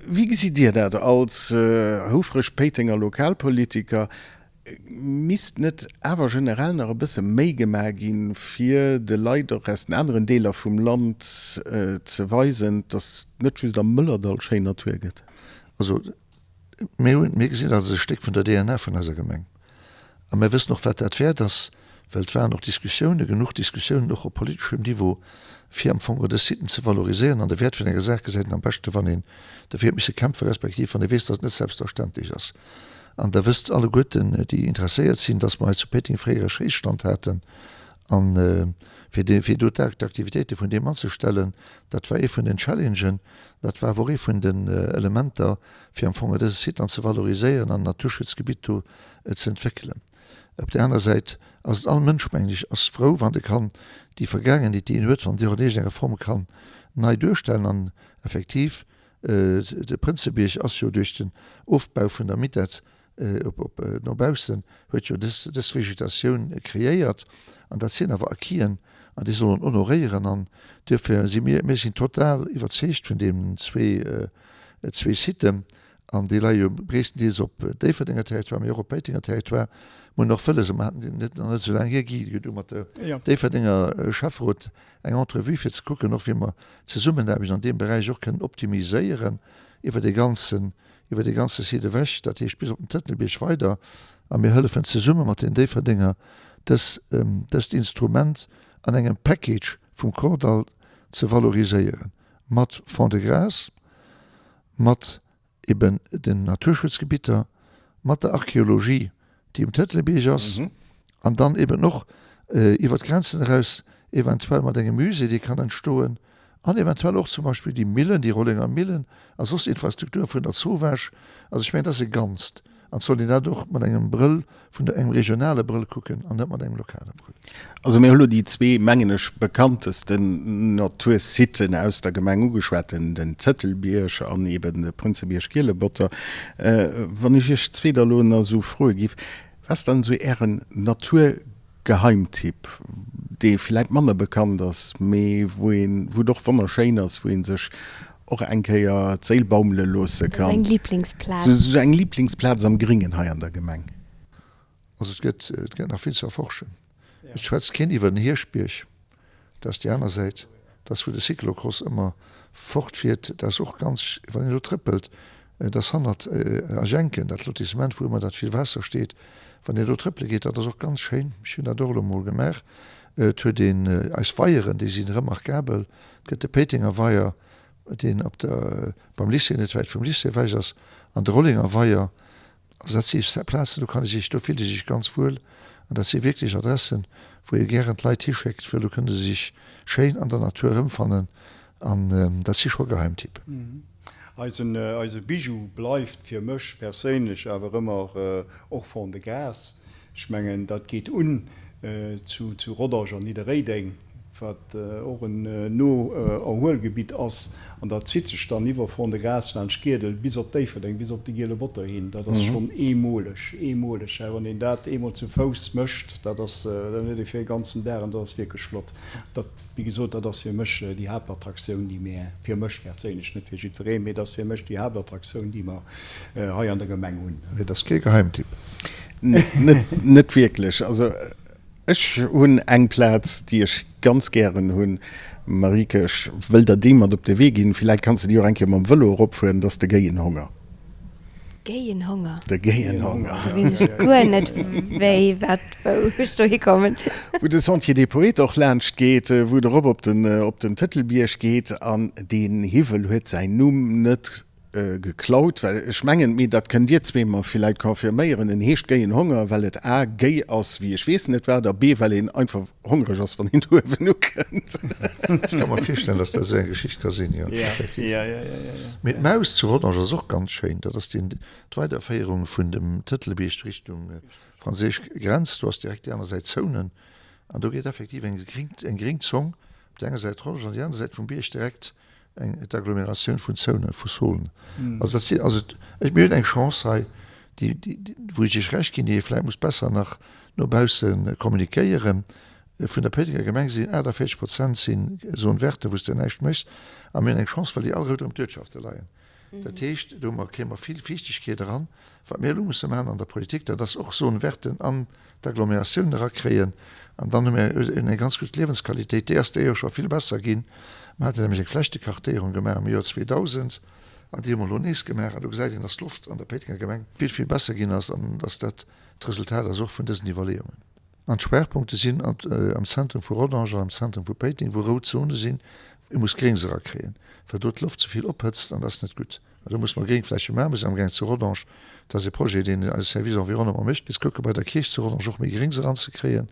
Wéi gesitt Dir dat als houfreg Péitenger Lokalpolitiker? Misst net awer generell nach e bësse méi gemaach ginn, fir de Leit och aus den aneren Deeler vum Land ze weisen, datt et net just am Mëllerdall schéin Natur gëtt? Also Mir hunn, mir gesinn dat als e Stéck vun der DNA vun eiser Gemeng. A mir wëssen och, wat dat wäert ass, well et waren och Diskussiounen, genuch Diskussiounen och op politeschem Niveau, fir am Fong dës Sitten ze valoriséieren. An de Wäert vun enger Saach gesäit een am beschte wann een derfir huet misse kämpfen, respektiv wann ee weess, datt et net selbstverständlech ass. An Der wësst alleguerten, déi interesséiert sinn, datt mer hei zu Péiteng fréier e Schéisstand haten. A fir dee, fir do d'Aktivitéite vun deem anzestellen, dat war ee vun den Challengen, dat war awer och ee vun den Elementer, fir am Fong dëse Site dann ze valoriséieren an en Naturschutzgebitt do ze entwéckelen. Op där aner Säit ass et all Mënsch, mengen ech, ass frou, wann e kann déi Vergaangenheet, déi en huet, wann déi och an iergendenger Form kann nei duerstellen. An effektiv, de Prënzebierg ass jo duerch den Ofbau vun der Mitett op no baussen huet jo dës dës Vegetatioun kreéiert an dat sinn awer Acquisen an déi soll en honoréieren an duerfir si mir, mir sinn total iwwerzeegt vun deenen zwee Siten an déi leie jo gréisstendeels op Déifferdenger Territoire, mee och op Péitenger Territoire. Mir hunn och wëlles, a mer haten net nach net esou laang hier, Guy, du mat de Déifferdenger Schäfferot eng Entrevue fir ze kucken och wéi mer d'Zesummenaarbecht an deem Beräich och kënnen optimiséieren iwwer dee ganzen iwwer dee ganze Site ewech, dat heescht bis op den Tëtelbierg weider, a mir hëllefen zesumme mat den Déifferdenger, dës, dëst Instrument an engem Package vum Kordall ze valoriséieren, mat Fonds de grâce, mat eben den Naturschutzgebitter, mat der Archeologie, déi um Tëtelbierg ass, an dann eben och iwwer d'Grenzen eraus eventuell mat engem Musée, dee kann entstoen, an eventuell och zum Beispill déi Millen, déi Rollenger Millen a soss Infrastrukture vun der Zowaasch. Also ech mengen, dat ass e Ganzt an et sollt een dat och mat engem Brëll vun der, engem regionale Brëll kucken an net mat engem lokale Brëll. Also mir hu lo déi zwee, mengen ech, bekanntesten Natursiten aus der Gemeng ugeschwat, den Tëtelbierg an eben de Prënzebierg-Gielebotter. Wann ech Iech zwee da lo nach esou froe giff, wat ass dann esou Ären Naturgeheimtipp, dee villäit manner bekannt ass, mee wou een, wou et och wonnerschéin ass, wou ee sech. och eng Kéier d'Séil baumele loosse kann. Esou eng Liblingsplaz. Esou eng Liblingsplaz am Gringen hei an der Gemeng. Also et gëtt, et gëtt nach vill ze erforschen. Et schwätzt keen iwwer den Hierschtbierg, dat ass déi aner Säit, dat ass wou de Cyclocross ëmmer fortfiert, dat ass och ganz, wann een do trëppelt, dat ass hannert a Jenken, dat Lotissement wou ëmmer dat vill Waasser steet, wann een do trëppele geet, dat ass och ganz schéin. Ech hunn dat och elo emol gemaach. Et huet een eis Weieren, déi si remarkabel. Et gëtt de Péitenger Weier, deen op der, beim Lycée, net wäit vum Lycée ewech ass, an de Rollenger Weier. Also dat si Plazen, do kann ee sech, do fillt ee sech ganz wuel an dat si wierklech Adressen, wou ee gären d'Leit hischéckt, well do kënne se sech schéin an der Natur erëmfannen an dat si scho Geheimtippen. Eisen, eise Bijou bleift fir mech perséinlech awer ëmmer och Fond-de-Gras. Ech mengen, dat geet un zu Rodange an Nidderréideng, wat och en No-Erhuelgebitt ass, an dat zitt sech dann iwwer Fond-de-Gras laanscht Giedel bis op Déifferdeng, bis op de Giele Botter hin. Dat ass schonn eemoleg, eemoleg. Wann een dat eemol zu Fouss mécht, dat ass, dann huet ee fir e ganzen Dag, an dat ass wierklech flott. Dat, wéi gesot, dat ass fir mech déi Haaptattraktioun, déi mir, fir mech perséinlech, net fir jiddwereen, mee dat ass fir mech déi Haaptattraktioun, déi mer hei an der Gemeng hunn. Mee dat ass kee Geheimtipp. Net, net wierklech. Also ech hunn eng Plaz, déi ech ganz gären hunn. Marieke, ech wëll der déi mat op de Wee ginn. Villäit kanns de déi och eng Kéier mam Vëlo eropfueren. Dat ass de Géien Honger. Géien Honger? De Géien Honger. Da weess ech guer net, wéi, wat, wou ech dohi kommen. Wou de Sentier des Poètes och laanscht geet, wou et erop op den, op den Tëtelbierg geet. An deen Hiwwel huet säin Numm net Geklaut, well ech mengen, mee dat kënnt Dir zwee mer villäit confirméieren, en heescht Géien Honger, well et a. Géi ass wéi ech weess net wat, a b. Well een einfach hongreg ass, wann een do uewen ukënnt. Ech ka mer virstellen, dass dat esou eng Geschicht ka sinn, jo, effektiv. Mee d'Maus zu Rodange ass och ganz schéin. Dat ass deen, d'Weiderféierung vun dem Tëtelbierg Richtung franséisch Grenz. Do ass direkt déi aner Säit Zounen an do geet effektiv eng gring, eng gring Zong op der enger Säit Rodange an déi aner Säit vum Bierg direkt eng d'Agglomeratioun vun Zounen, vu Saulnes. Also dat sinn, also ech, mir hunn eng Chance hei, déi, déi, wou ech Iech Recht ginn, déi ee vläicht muss besser nach no bausse kommunikéieren. Vun der Péitenger Gemeng sinn 48 Prozent sinn Zone verte, wou s de näischt méchs. A mir hunn eng Chance, well déi all rouderëm d'Uertschafte leien. Dat heescht, do hu mer, kréie mer vill Fiichtegkeet eran. Wat mir elo musse maachen an der Politik, dat ass och Zone verten an d'Agglomeratioun erakréien. An dann hu mir eng ganz gutt Liewensqualitéit. Déi ass d'ailleurs scho vill besser ginn. Mer haten nämlech eng Flächtekartéierung gemaach am Joer 2000 an déi hu mer elo nees gemaach. An do gesäit een, dass d'Loft an der Péitenger Gemeng vill, vill besser ginn ass an dass dat d'Resultat ass och vun dësen Iwwerleeungen. An d'Schwerpunkte sinn am Zentrum vu Rodange an am Zentrum vu Péiteng, wou rout Zone sinn. Ee muss Gréngs erakréien, well do d'Loft ze vill ophëtzt an dat ass net gutt. An do musse mer Gréngfläche maachen. Mir sinn amgaang zu Rodange, dat ass e Projet, deen eise Service Environnement mécht, bis kucke bei der Kierch zu Rodange och méi Gréngs eranzekréien.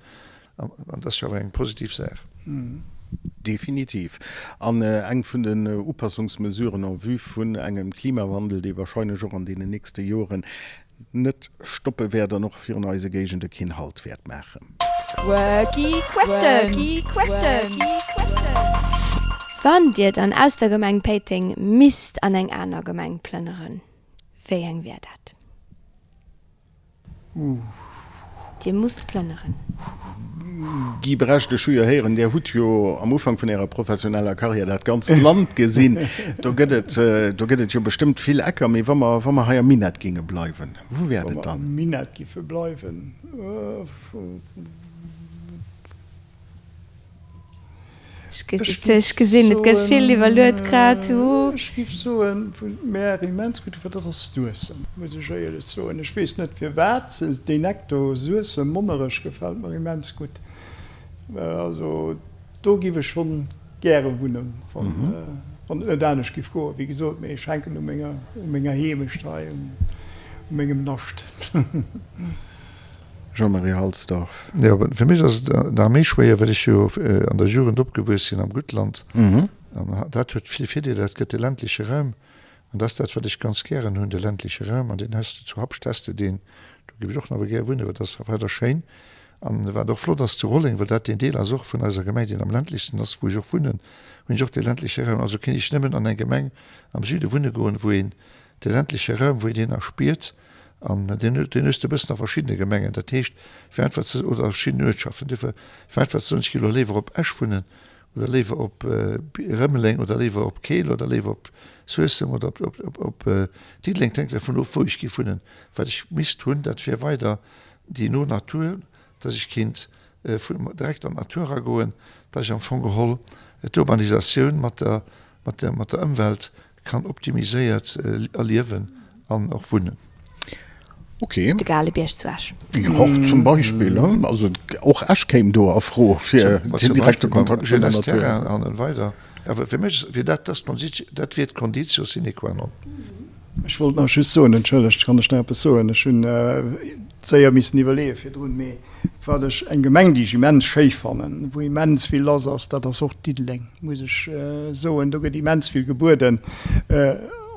An dat ass jo awer eng positiv Saach. Definitiv. An eng vun den Upassungsmesuren en vue vun engem Klimawandel, dee wahrscheinlech och an deenen nächste Joren net stoppe wäert an och virun eise Géigende keen Halt wäert maachen. Quirky Question. Wann Dir dann aus der Gemeng Péiteng misst an eng aner Gemeng plënneren, wéi eng wär dat? Dir musst plënneren. Guy Brecht, ech hu jo héieren, Dir hutt jo am Ufank vun Ärer professioneller Karriär dat ganzt Land gesinn. Do gëtt et, do gëtt et jo bestëmmt vill Ecker. Mee wa mer, wa mer hei am Minett géinge bleiwen, wou wär et dann? Wa mer am Minett giffe bleiwen? Ech gesinn, et gëtt vill iwwerluet grad. Ech géif soen, wou et mär immens gutt gefält, dat ass Suessem, muss ech éierlech soen. Ech weess net firwat, deen Eck do, Suessem, Monnerech, gefält mer immens gutt. Also do géif ech schonn gäre wunnen, wann et net anescht géif goen, wéi gesot. Mee ech hänken u menger Heemecht hei, u mengem Nascht. Jean-Marie Halsdorf. Jo, fir mech ass et nach méi schwéier, well ech jo an der Jugend opgewuess sinn am Guttland. An dat huet vill Virdeeler, dat gëtt de ländleche Raum. An dat ass dat, wat ech ganz gären hunn, de ländleche Raum. An deen häss de zu Habscht, häss de deen. Do géif ech och nach gär wunnen, well dat ass weider schéin. An wat och flott ass zu Rolleng, well dat deen Deel ass och vun eiser Gemeng, deen am ländlechsten ass, wou ech och wunnen, hunn ech och dee ländleche Raum. Also kéint ech nëmmen an eng Gemeng am Süde wunne goen, wou een de ländleche Raum, wou een deen nach spiert. An deen deen hues de e bëssen a verschiddene Gemengen. Dat heescht, fir einfach ze, oder a verschiddenen Uertschaften. Duerfir, fir einfach ze soen, ech gi elo léiwer op Esch wunnen. Oder léiwer op Rëmeleng oder léiwer op Keel oder léiwer op Suessem oder op Diddeleng. Et hänkt dervun of, wou ech géif wunnen. Wat ech misst hunn, dat wier weider déi no Natur, dass ech kéint vun direkt an d'Natur eragoen, dass ech am Fong geholl d'Urbanisatioun mat der mat der mat der Ëmwelt kann optimiséiert erliewen an och wunnen. Ok. De Galebierg zu Esch. Jo, zum Beispill. Also och Esch kéim do a Fro fir den direkte Kontakt zu der Natur. An weider. Awer fir mech wier dat dat wier d'Conditio sine qua non. Ech wollt nach just soen, entschëllegt, kann ech nach eppes soen? Ech hunn séier missen iwwerleeë virdrun, mee wat ech, eng Gemeng, déi ech immens schéi fannen, wou immens vill lass ass, dat ass och Diddeleng, muss ech soen. Do gëtt immens vill gebueden.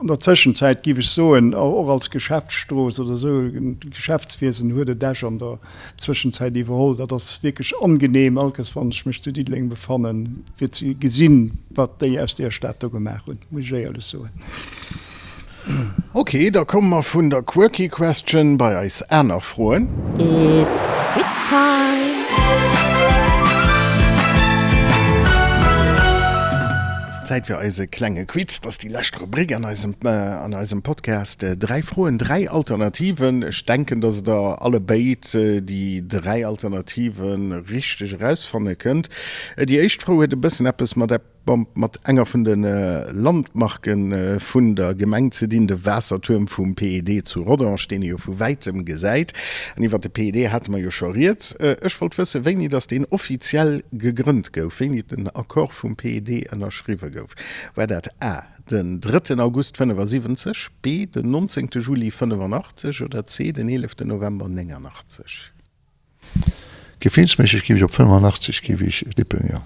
An der Zwischenzäit géif ech soen, och als Geschäftsstrooss oder esou, d'Geschäftswiesen huet et Esch an der Zwëschenzäit iwwerholl. Dat ass wierklech angenehm, allkes wann ech mech zu Diddeleng befannen, fir ze gesinn, wat déi aus deeër Stad do gemaach hunn, muss ech éierlech soen. Ok, da komme mer vun der Quirky Question bei eis aner Froen. It's quiz time! Zäit fir eise klenge Quiz. Dat ass déi lescht Rubrik an eisem, an eisem Podcast. Dräi Froen, dräi Alternativen. Ech denken, dass Der allebéid déi dräi Alternative richteg erausfanne kënnt. Déi éischt Fro huet e bëssen eppes mat mat enger vun de Landmarke vun der Gemeng ze dinn, de Waassertuerm vum PED zu Rodange, deen ee jo vu wäitem gesäit. An iwwer de PED hate mer jo scho rieds. Ech wollt wëssen, wéini datt deen offiziell gegrënnt gouf, wéini den Accord vum PED ënnerschriwwe gouf. War dat a. Den drëtten August 75, b. Den nonzéngte Juli 85 oder c. Den eeleften November 89? Gefillsméisseg géif ech op 85 géif ech tippen, jo.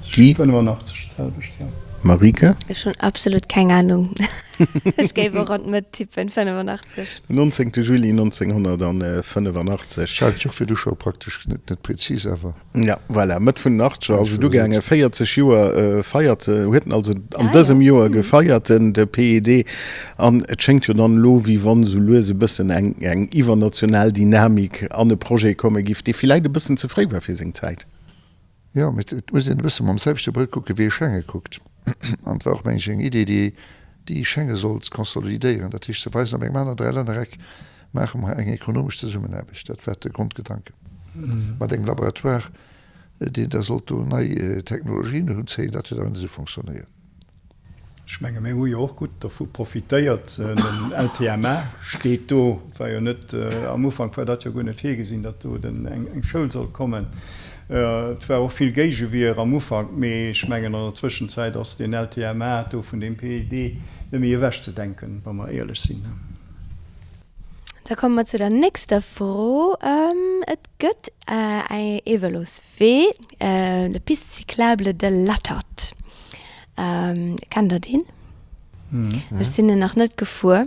Guy? 85, d'selwecht, jo. Marieke? Ech hunn absolut keng Anung. Ech géif och an d'Mëtt tippen, 85. Den 19. Juli 1985. Ech hat et jo och virdu scho praktesch, net prezis, awer. Ja, voilà, Mëtt vun den Achtzeger ass et ugaangen. 40 Joer feiert, huet en also an dësem Joer gefeiert, den de PED. An et schéngt jo dann elo, wéi wann esou lues e bëssen eng eng iwwernational Dynamik an e Projet komme giff, dee villäit e bëssen ze fréi war fir seng Zäit. Jo, mee et muss een e bësse mam selwechte Brëll kucken, wéi ee Schengen kuckt. An et war och, meng ech, eng Idee, déi déi Schengen sollt konsolidéieren, dat heescht ze weisen, op engem aneren Dräilännereck Maache mer eng ekonomesch Zesummenaarbecht, dat war de Grondgedanke mat engem Laboratoire, deen da sollt do nei Technologien erunzéien. Dat huet awer net esou fonctionnéiert. Ech menge mir hu jo och gutt dovu profitéiert. Den LTMA steet do, war jo net, am Ufank war dat jo guer net virgesinn, datt do eng Schoul sollt kommen. Et war och vill Géigewier am Ufank, mee ech mengen an der Zwëschenzäit ass deen LTMA do vun deem PED net méi ewechzedenken, wa mer éierlech sinn. Da komme mer zu der nächster Fro. Et gëtt ee Vëloswee, de Piste cyclable de l'Atert. Kennt Der deen? Ech sinn en nach net gefuer.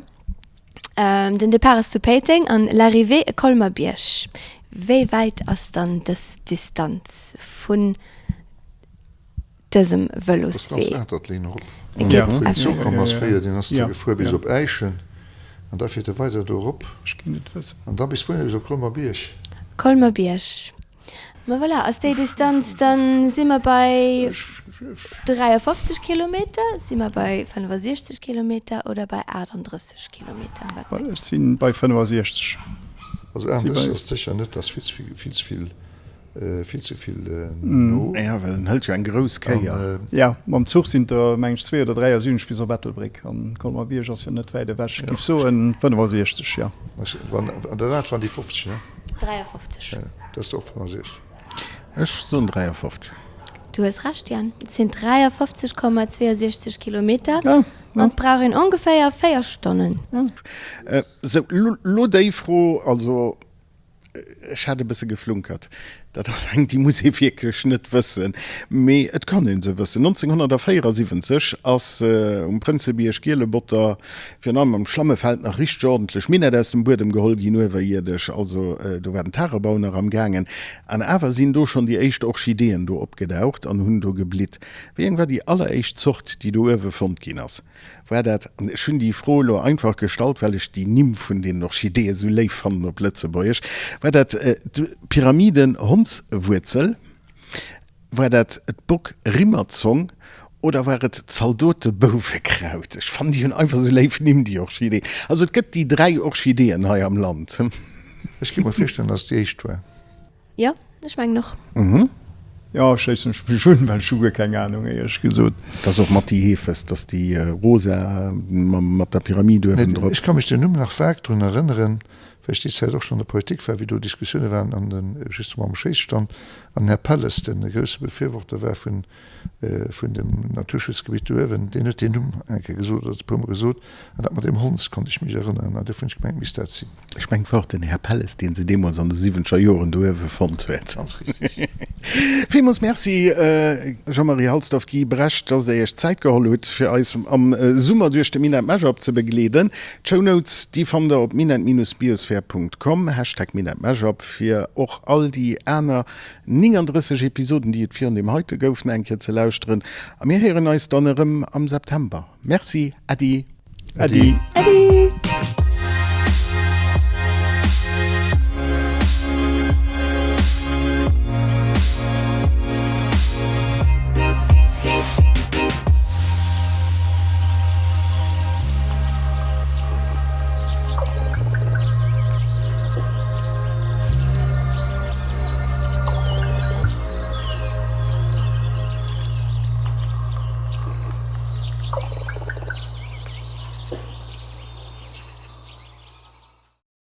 Den Depart ass zu Péiteng an l'arrivée e Colmer-Bierg. Wéi wäit ass dann dës Distanz vun dësem Vëloswee. Ass ganz Atertlinn erop. Den Zuch komm ass fréier, deen ass da gefuer bis op Äischen an da fiert e weider do erop an da bis wouhinner, bis op Colmer-Bierg. Colmer-Bierg, ma voilà, ass déi Distanz, dann si mer bei 53 Kilometer, si mer bei 65 Kilometer oder bei 38 Kilometer? Wat mengt Der? Ech si bei 65. Also 38 ass et sécher net, dat ass vill ze vill. Vill ze vill no. Ja, well en hëlt jo eng grouss Kéier. Ja, mam Zuch sinn der, meng ech, 2 oder 73 bis op Ettelbréck. An Colmer-Bierg ass jo net wäit ewech. Ech géif soen 65, jo. An dat anert waren déi 50, ne? 53. Ja, dat ass och 65. Ech soen 53. Du hues Recht, Yann. Et sinn 53,62 Kilometer. An et brauch een ongeféier 4 Stonnen. Sou, lo déi Fro, also Ech hat e bësse geflunkert. Dat ass eng, déi muss ee wierklech net wëssen, mee et kann ee se wëssen. 1974 ass um Prënzebierg, Gielebotter, virun allem am Schlammefeld nach richteg ordentlech Minett aus dem Buedem geholl ginn, uewerierdesch. Also do war den Tagebau nach am gaangen. An awer sinn do schonn déi éischt Orchideeën do opgedaucht an hunn do geblitt. Wéi eng war déi alleréischt Zort, déi do uewe fonnt ginn ass? War dat, an ech hunn déi Fro elo einfach gestallt, well ech déi Nimm vun deenen Orchideeë sou léif fannen op Lëtzebuergesch, war dat d'Pyramiden-Hondswuerzel? War dat d'Bock-Rimmerzong oder war et d'Zaldotebouwekraut? Ech fannen, déi hunn einfach esou léif Nimm, déi Orchideen. Also et gëtt déi 3 Orchideeën hei am Land. Ech kéint mer virstellen, dass et déi éischt war. Jo, ech mengen och. Jo, ech schléissen mech un, well ech hu guer keng Anung, éierlech gesot. Dat ass och mat déi heefegst, dass déi rosa mat der Pyramid uewendrop. Ech ka mech den Numm nach vag drun erënneren, well ech déi Zäit och schonn an der Politik war, wéi do Diskussioune waren an de justement am Schéisstand an den Här Pelles, den e grousse Befürworter war vun vun dem Naturschutzgebitt do uewen, deen huet deen Numm eng Kéier gesot oder e puermol gesot an dat mat deem Hons konnt ech mech erënneren an duerfir hunn ech gemengt, misst dat sinn. Ech mengen, et war och den Här Pelles, dee se deemools an de siwwenzeger Joren do uewe fonnt huet. Ganz richtig. Villmools Merci, Jean-Marie Halsdorf, Guy Brecht, dass Der Iech d'Zäit geholl hutt, fir eis am Summer duerch de Minett Mashup ze begleeden. D'Shownotes, déi fannt Der op minett-biosphere.com, Hashtag MinettMashup, fir och all déi aner 39 Episoden, déi et virun deem heite gouf, nach eng Kéier ze lauschteren. A mir héieren eis dann erëm am September. Merci, Äddi. Äddi. Äddi.